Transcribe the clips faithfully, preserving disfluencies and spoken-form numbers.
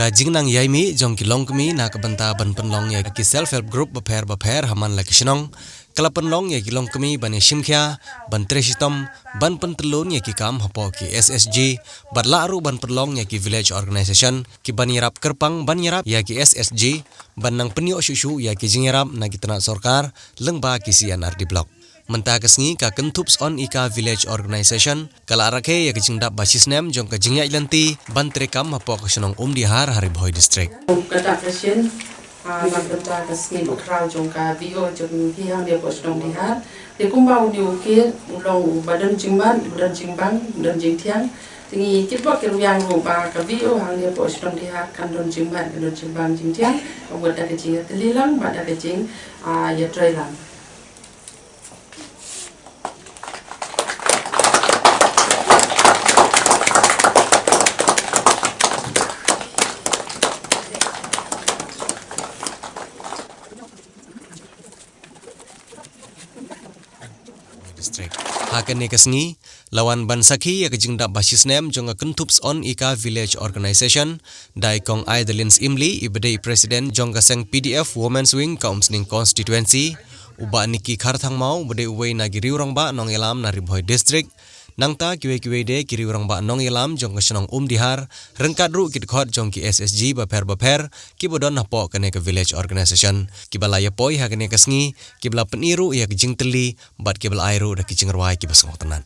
Ka jingnang ïaimih jong ki longkmie na ka bynta ban pynlong ïa ki self help group bapher bapher ha man la ki shnong ka la pynlong ïa ki longkmie ban ïashim khia, ban trei shitom, ban pyntyllun ïa ki kam hapoh ki S S G, bad lah ruh ban pynlong ïa ki village organisation ki ban ïarap kyrpang ban ïarap ïa ki S S G ban nang pynïoh shuh shuh ïa ki jingïarap na ki tnat sorkar lyngba ki C and R D block. Mynta ka sngi ka Kynthup Syiemlieh Village Organisation ka la rakhe ïa ka jingdap ba shisnem jong ka jingïaid lynti ban treikam hapoh ka shnong Umdihar ha Ri Bhoi District. Ka dak ka shin, ah, na ka bynta ka sngi ba khraw jong ka V O jong phi hangne hapoh shnong Dihar. Te kumba une u kit u long uba don jingman, uba don jingbang, uba don jingthiang. Te ngi kitbok kitrwiang ruh ba ka V O hangne hapoh shnong Dihar kan don jingman, kan don jingbang jingthiang. Ka mut da ka jingïatylli lang bad da ka jing, ah, ïatrei lang. District. Ha kane ka sngi la wan ban sakhi ïa ka jingdap ba shisnem jong ka Kynthup Syiemlieh Village Organisation da i Kong Idalin Syiemlieh iba dei i President jong ka seng P D F Women's Wing ka Umsning Constituency, u Bah Nicky Kharthangmaw uba dei uwei na ki riew rangbah nongïalam na Ri Bhoi District, nangta kiwei kiwei de ki riew rangbah nongïalam jong ka shnong Umdihar, ryngkat ruh ki dkhot jong ki S S G bapher bapher kiba don hapoh kane ka village organisation, kiba la ïapoi ha kane ka sngi, kiba la pyni ruh ïa ka jingtylli bad kiba la ai ruh da ki jingrwai kiba sngewtynnat.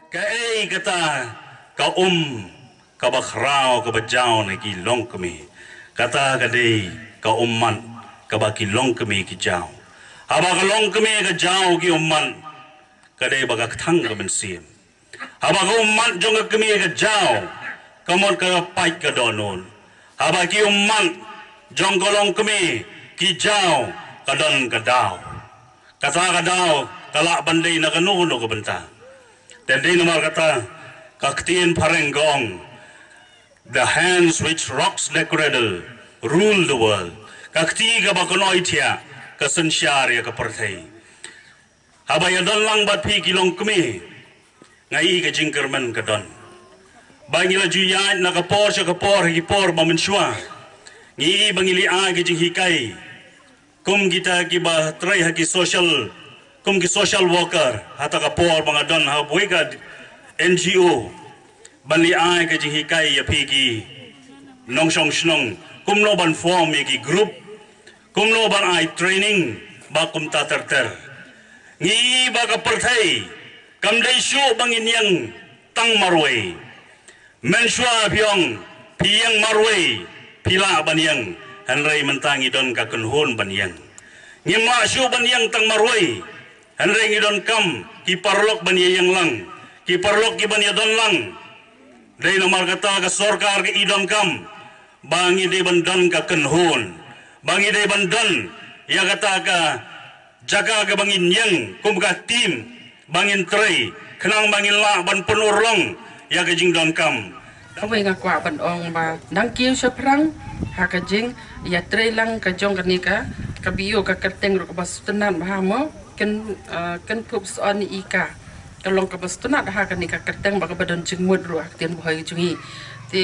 Kaei kata ka um kaba khraw kaba jaw na ki longkmie? Kata ka dei ka ummat kaba ki longkmie ki jaw. Haba ka longkmie ka jaw ki ummat, ka dei ba ka kthang ka mynsiem. Haba ka ummat jong ka kmie ka jaw, ka mut ka pait ka dohnud. Haba ki ummat jong ka longkmie ki jaw, ka don ka daw. Kata ka daw ka lah ban dei na kano kano ka bynta. Te dei namar kata ka ktien phareng ka ong, "The hands which rocks the cradle rule the world." Ka kti kaba kynnoh thiah ka synshar ïa ka pyrthei. Haba ïadon lang bad phi ki longkmie, nga i ka jingkyrmen ka don. Ba ngi la ju ïaid na ka por sha ka por ha ki por ba mynshuwa, ngi i ba ngi leit ai ka jinghikai kum kita kiba trei ha ki social, kum ki social worker, ha ta ka por ba nga don ha kawei ka N G O, ban leit ai ka jinghikai ïa phi ki nongshong shnong kumno ban form ïa ki group, kumno ban ai training, bad kumta ter ter. Ngi i ba ka pyrthei kam dei shuh ba ngin ïeng tang marwei. Mynshuwa phi ong phi ïeng marwei, phi lah ban ïeng, hynrei mynta ngi don ka kynhun ban ïeng. Ngim lah shuh ban ïeng tang marwei, hynrei ngi donkam ki paralok ban ïeng lang, ki paralok ki ban ïadon lang. Dei namar kata ka sorkar ka i donkam ba ngi dei ban don ka kynhun, ba ngi dei ban don ïa kata ka jaka kaba ngin ïeng kum ka team, ba ngin trei khnang ba ngin lah ban pynurlong ïa ka jingdonkam. Kawei nga kwah ban ong ba nang kiew shaphrang ha ka jingïatreilang ka jong kane ka, ka B O ka kyrteng ruh kaba sngewtynnat bha mo, kan, ah, kan thup son i ka. Ka long kaba sngewtynnat ha kane ka kyrteng ba kaba don jingmut ruh ha ktien Bhoi jong i. Te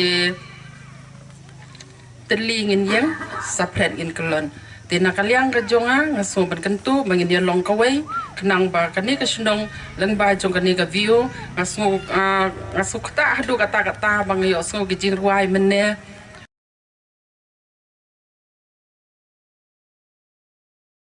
tylli ngin ïeng, saphriang ngin kyllon. Te na ka liang ka jong nga, nga sngew ban kyntu ba ngin ïa long kawei, khnang ba kane ka shnong lyngba jong kane ka B O, nga sngew, ah, nga sngew ktah haduh katta katta ba nga ïohsngew ki jingrwai mynne.